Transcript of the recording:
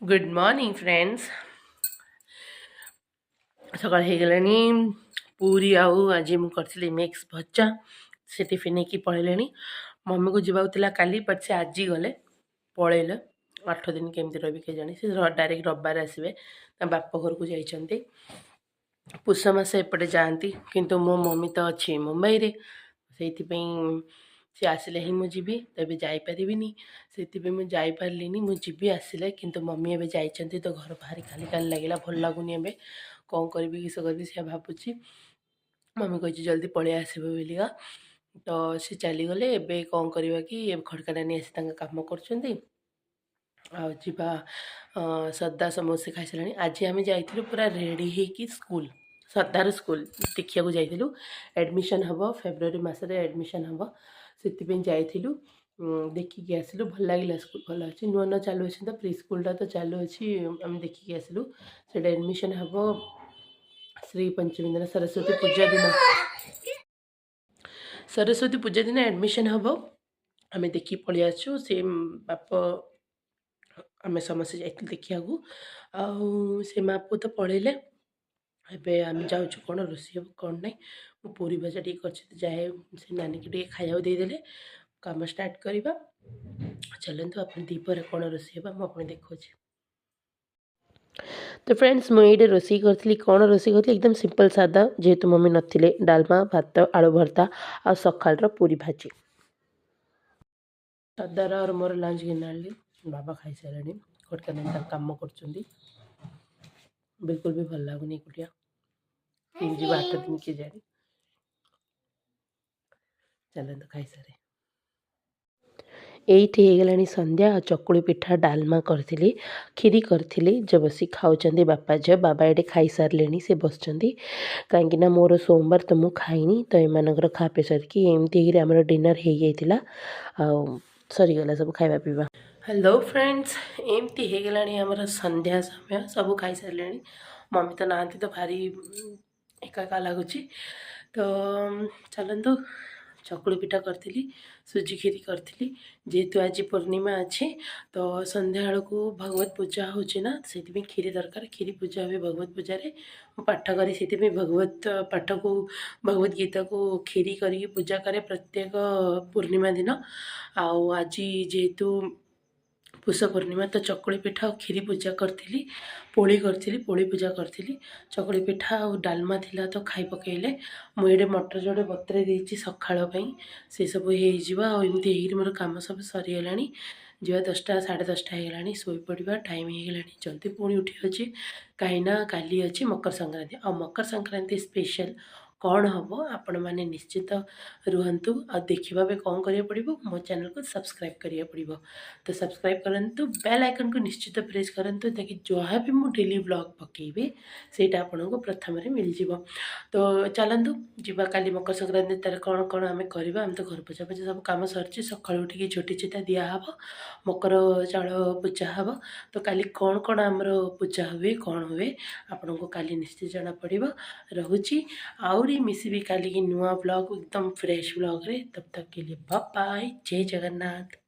Good morning friends. ସକାଳ ହେଇଗଲାଣି। ପୁରୀ ଆଉ ଆଜି ମୁଁ କରିଥିଲି ମିକ୍ସ ଭଜା। ସେ ଟିଫିନ୍ ନେଇକି ପଳେଇଲେଣି। ମମିକୁ ଯିବାକୁ ଥିଲା କାଲି, ବଟ୍ ସେ ଆଜି ଗଲେ, ପଳେଇଲେ। 8 ଦିନ କେମିତି ରହିବେ କେଜାଣି। ସେ ଡାଇରେକ୍ଟ ରବିବାର ଆସିବେ। ତା ବାପ ଘରକୁ ଯାଇଛନ୍ତି। ପୁଷ ମାସ ଏପଟେ ଯାଆନ୍ତି, କିନ୍ତୁ ମୋ ମମି ତ ଅଛି ମୁମ୍ବାଇରେ। ସେଇଥିପାଇଁ ସେ ଆସିଲେ ହିଁ ମୁଁ ଯିବି, ତ ଏବେ ଯାଇପାରିବିନି। ସେଥିପାଇଁ ମୁଁ ଯାଇପାରିଲିନି। ମୁଁ ଯିବି ଆସିଲେ, କିନ୍ତୁ ମମି ଏବେ ଯାଇଛନ୍ତି ତ ଘର ଭାରି ଖାଲି ଖାଲି ଲାଗିଲା, ଭଲ ଲାଗୁନି। ଏବେ କ'ଣ କରିବି, କିସ କରିବି, ସେୟା ଭାବୁଛି। ମମି କହିଛି ଜଲ୍ଦି ପଳେଇ ଆସିବ ବୋଲିକା। ତ ସେ ଚାଲିଗଲେ, ଏବେ କ'ଣ କରିବା କି? ଏବେ ଖଡ଼କା ନାନୀ ଆସି ତାଙ୍କ କାମ କରୁଛନ୍ତି। ଆଉ ଯିବା। ସଦା ସମସ୍ତେ ଖାଇସାରିଲେଣି। ଆଜି ଆମେ ଯାଇଥିଲୁ ପୁରା ରେଡ଼ି ହେଇକି ସ୍କୁଲ, ସଦାର ସ୍କୁଲ ଦେଖିବାକୁ ଯାଇଥିଲୁ। ଆଡ଼ମିସନ୍ ହେବ, ଫେବୃଆରୀ ମାସରେ ଆଡ଼ମିସନ୍ ହେବ, ସେଥିପାଇଁ ଯାଇଥିଲୁ। ଦେଖିକି ଆସିଲୁ, ଭଲ ଲାଗିଲା। ସ୍କୁଲ ଭଲ ଅଛି, ନୂଆ ନୂଆ ଚାଲୁ ଅଛି ତ, ପ୍ରି ସ୍କୁଲଟା ତ ଚାଲୁ ଅଛି। ଆମେ ଦେଖିକି ଆସିଲୁ। ସେଇଟା ଆଡ଼ମିସନ୍ ହେବ ଶ୍ରୀ ପଞ୍ଚମୀ ଦିନ, ସରସ୍ୱତୀ ପୂଜା ଦିନ। ସରସ୍ୱତୀ ପୂଜା ଦିନ ଆଡ଼ମିସନ୍ ହେବ। ଆମେ ଦେଖିକି ପଳେଇ ଆସିଛୁ। ସେ ବାପ, ଆମେ ସମସ୍ତେ ଯାଇଥିଲୁ ଦେଖିବାକୁ। ଆଉ ସେ ମା ପୁଅ ତ ପଳେଇଲେ। ଏବେ ଆମେ ଯାଉଛୁ, କ'ଣ ରୋଷେଇ ହେବ କ'ଣ ନାହିଁ। ମୁଁ ପୁରୀ ଭଜା ଟିକେ କରିଛି, ତ ଯାଏ ସେ ନାନୀକି ଟିକେ ଖାଇବାକୁ ଦେଇଦେଲେ କାମ ଷ୍ଟାର୍ଟ କରିବା। ଚାଲନ୍ତୁ, ଆପଣ ଦ୍ୱିପହରେ କ'ଣ ରୋଷେଇ ହେବ ମୁଁ ଆପଣଙ୍କୁ ଦେଖାଉଛି। ତ ଫ୍ରେଣ୍ଡସ୍, ମୁଁ ଏଇଠି ରୋଷେଇ କରିଥିଲି। କ'ଣ ରୋଷେଇ କରିଥିଲି? ଏକଦମ ସିମ୍ପଲ୍ ସାଦା, ଯେହେତୁ ମମି ନଥିଲେ। ଡାଲମା, ଭାତ, ଆଳୁ ଭର୍ତ୍ତା ଆଉ ସକାଳର ପୁରୀ ଭାଜି। ସଦାର ଆଉ ମୋର ଲଞ୍ଚ ଘିନି ଆଣିଲି। ବାବା ଖାଇସାରିଲେଣି। ଖଟକା ନାନୀ ତାଙ୍କ କାମ କରୁଛନ୍ତି। ବିଲକୁଲ ବି ଭଲ ଲାଗୁନି ଏକୁଟିଆ। କେମିତି ଯିବ 8 ଦିନ କିଏ ଜାଣି। ଚାଲନ୍ତୁ, ଖାଇସାରେ। ଏଇଠି ହେଇଗଲାଣି ସନ୍ଧ୍ୟା। ଆଉ ଚକୁଳି ପିଠା, ଡାଲମା କରିଥିଲି, କ୍ଷୀରି କରିଥିଲି। ଯେ ବସି ଖାଉଛନ୍ତି ବାପା ଝିଅ। ବାବା ଏଠି ଖାଇସାରିଲେଣି, ସେ ବସିଛନ୍ତି। କାହିଁକିନା ମୋର ସୋମବାର ତ ମୁଁ ଖାଇନି। ତ ଏମାନଙ୍କର ଖା ପିଇ ସାରିକି ଏମିତି ହେଇକିରି ଆମର ଡିନର୍ ହେଇଯାଇଥିଲା ଆଉ ସରିଗଲା ସବୁ ଖାଇବା ପିଇବା। ହ୍ୟାଲୋ ଫ୍ରେଣ୍ଡସ୍, ଏମିତି ହେଇଗଲାଣି ଆମର ସନ୍ଧ୍ୟା ସମୟ। ସବୁ ଖାଇସାରିଲେଣି। ମମି ତ ନାହାନ୍ତି, ତ ଭାରି ଏକା ଏକା ଲାଗୁଛି। ତ ଚାଲନ୍ତୁ, ଚକୁଳି ପିଠା କରିଥିଲି, ସୁଜି କ୍ଷୀରି କରିଥିଲି। ଯେହେତୁ ଆଜି ପୂର୍ଣ୍ଣିମା ଅଛି, ତ ସନ୍ଧ୍ୟାବେଳକୁ ଭଗବତ ପୂଜା ହେଉଛି ନା, ସେଥିପାଇଁ କ୍ଷୀରି ଦରକାର। କ୍ଷୀରି ପୂଜା ହୁଏ ଭଗବତ ପୂଜାରେ। ମୁଁ ପାଠ କରେ, ସେଥିପାଇଁ ଭଗବତ ପାଠକୁ, ଭଗବତ ଗୀତାକୁ କ୍ଷୀରି କରିକି ପୂଜା କରେ ପ୍ରତ୍ୟେକ ପୂର୍ଣ୍ଣିମା ଦିନ। ଆଉ ଆଜି ଯେହେତୁ ପୁଷ ପୂର୍ଣ୍ଣିମା, ତ ଚକୁଳି ପିଠା ଆଉ କ୍ଷୀରି ପୂଜା କରିଥିଲି। ପୋଳି କରିଥିଲି, ପୋଳି ପୂଜା କରିଥିଲି। ଚକୁଳି ପିଠା ଆଉ ଡାଲମା ଥିଲା ତ ଖାଇ ପକେଇଲେ। ମୁଁ ଏଇଠି ମଟର ଯୋଡ଼େ ବତୁରେଇ ଦେଇଛି ସକାଳ ପାଇଁ, ସେସବୁ ହେଇଯିବ। ଆଉ ଏମିତି ହେଇକିରି ମୋର କାମ ସବୁ ସରିଗଲାଣି। ଯିବା, 10ଟା 10:30 ହେଇଗଲାଣି, ଶୋଇପଡ଼ିବା ଟାଇମ୍ ହେଇଗଲାଣି। ଜଲ୍ଦି ପୁଣି ଉଠିଅଛି, କାହିଁକିନା କାଲି ଅଛି ମକର ସଂକ୍ରାନ୍ତି। ଆଉ ମକର ସଂକ୍ରାନ୍ତି ସ୍ପେଶାଲ୍ କ'ଣ ହେବ, ଆପଣମାନେ ନିଶ୍ଚିତ ରୁହନ୍ତୁ। ଆଉ ଦେଖିବା ପାଇଁ କ'ଣ କରିବାକୁ ପଡ଼ିବ? ମୋ ଚ୍ୟାନେଲକୁ ସବସ୍କ୍ରାଇବ୍ କରିବାକୁ ପଡ଼ିବ। ତ ସବସ୍କ୍ରାଇବ୍ କରନ୍ତୁ, ବେଲ୍ ଆଇକନ୍କୁ ନିଶ୍ଚିତ ପ୍ରେସ୍ କରନ୍ତୁ, ତାକି ଯାହା ବି ମୁଁ ଡେଲି ବ୍ଲଗ୍ ପକାଇବି ସେଇଟା ଆପଣଙ୍କୁ ପ୍ରଥମରେ ମିଳିଯିବ। ତ ଚାଲନ୍ତୁ ଯିବା, କାଲି ମକର ସଂକ୍ରାନ୍ତି ତାର କ'ଣ କ'ଣ ଆମେ କରିବା। ଆମେ ତ ଘର ପୋଛା ପୋଛା ସବୁ କାମ ସରିଛି। ସକାଳୁ ଉଠିକି ଝୋଟି ଚିତା ଦିଆହେବ, ମକର ଚାଉଳ ପୂଜା ହେବ। ତ କାଲି କ'ଣ କ'ଣ ଆମର ପୂଜା ହୁଏ, କ'ଣ ହୁଏ, ଆପଣଙ୍କୁ କାଲି ନିଶ୍ଚିତ ଜଣାପଡ଼ିବ। ରହୁଛି, ଆହୁରି ମିଶିବି କାଲିକି ନୂଆ ବ୍ଲଗ୍, ଏକଦମ ଫ୍ରେଶ୍ ବ୍ଲଗ୍ରେ। तब तक के लिए बाय, ଜୟ ଜଗନ୍ନାଥ।